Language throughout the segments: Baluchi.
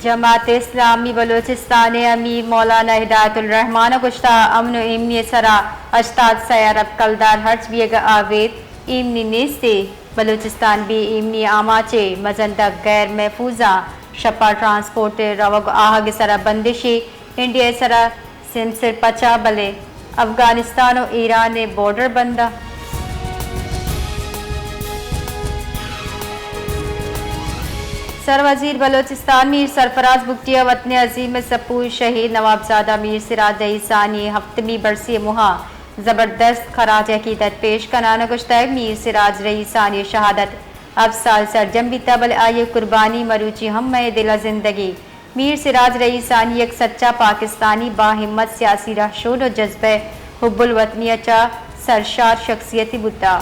جماعت اسلامی بلوچستان ء امیر مولانا ہدایت الرحمان ء گوشتہ، امن و ایمنی ء سرا ہشتاد سئے ارب کلدار ہرچ بیگ ء آوید ایمنی نیست ء بلوچستان بے ایمنی ء آماچ ء مزن دپ غیر محفوظ آں، شپا ٹرانسپورٹ ء روگ ء آہگ ء سرا بندش ء انڈیا ء سرا سیمسر پچ ء، بلے افغانستان و ایران ء بارڈر بند ء۔ سر وزیر بلوچستان میر سرفراز بگٹی ء وطن عظیم ء سپو شہید نوابزادہ میر سراج رئیسانی ہفتمی برسی ء موہ ء زبردست خراج عقیدت پیش کنان ء گوشتگ، میر سراج رئیسانی شہادت ہفت سال سرجم بیتہ، بلے آئی ء قربانی مروچی ہم مئے دل ء زندگی۔ میر سراج رئیسانی یک سچا پاکستانی، باہمت سیاسی رہشون و جذبہ حب الوطنی ء چہ سرشار شخصیتے بوتہ۔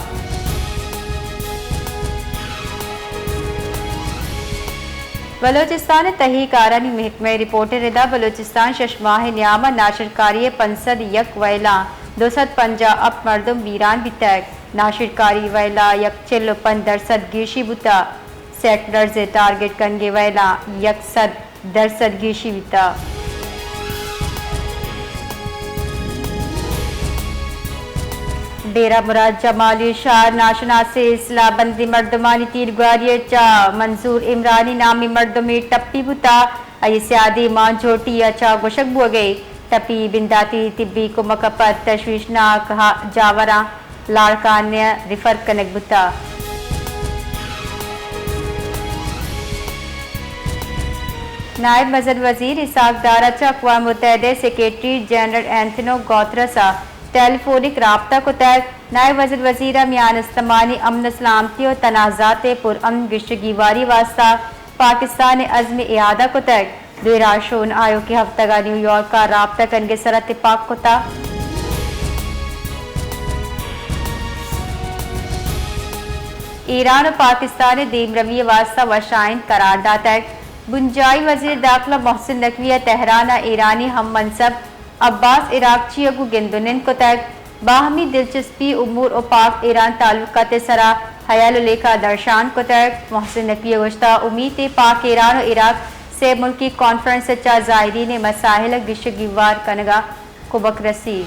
بلوچستان ء تہی کارانی محکمہ ء رپورٹ ء ردا بلوچستان شش ماہ ء نیام ء ناشرکاری ء پنچ سد یک وئیلاں دو سد پنجاہ ہپت مردم بیران بیتگ۔ ناشرکاری وئیل ء یک چل و پنچ درسد گیشی بوتہ۔ سیٹلرز ء ٹارگٹ کنگے وئیلاں یک سد درسد گیشی بیتہ۔ ڈیرہ مراد جمالی شہر ناشناسیں سلاہ بندیں مردمانی تیرگواری ء چہ منظور عمرانی نامی مردمے ٹپی بوتہ۔ آئی سیادی مانجھوٹی ء چہ گوشگ بوگ ء ٹپی بنداتی طبی کمک ء پد تشویشناک ہا-، جاوراں لاڑکان ء ریفر کنگ بوتہ۔ نائب مزن وزیر اسحاق ڈار ء چہ اقوام متحدہ ء سیکرٹری جنرل اینتھنو گوترس ء ٹیلی فونک رابطہ کتگ۔ نائب مزن وزیر ء میان استمانی امن ء سلامتی ء تنازعات ء پرامن گشت ء گیواری واستہ پاکستان ء عزم اعادہ کتگ۔ دوئیں راہشون آیوکیں ہفتگ ء نیویارک ء رابطہ کنگ ء سر ء تپاک کتہ۔ ایران و پاکستان ء دیمروی ء واستہ وشائند قرار داتگ۔ بنجاہی وزیر داخلہ محسن نقوی ء تہران ء ایرانی ہم منصب عباس عراقچی ء گوں گند و نند کتگ۔ باہمی دلچسپی امور و پاک ایران تعلقات ء سرا ہیال و لیکہ درشان کتگ۔ محسن نقوی ء گوشتہ، امیت ء پاک ایران و عراق سے ملکی کانفرنس ء چہ زائرین ء مسائل ء گیش ء گیوار کنگ ء کمک رسی۔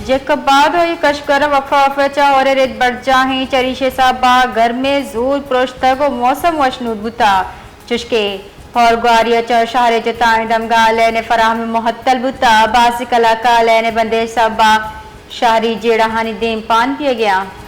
جیکب آباد و کشکر ء وقفہ وقفہ چہ ہور ء رد برجاہیں، چریشی ء سبب ء گرمی ء زور پروشتگ و موسم وشنود بوتہ۔ چشکہ ہورگواری ء چہ شہر ء جتائیں دمگاں لین ء فراہمی معطل بوتہ، بازیں کلاکاں لین ء بندش ء سبب ء شہری جیڑہانی دیم پان بیگ ء انت۔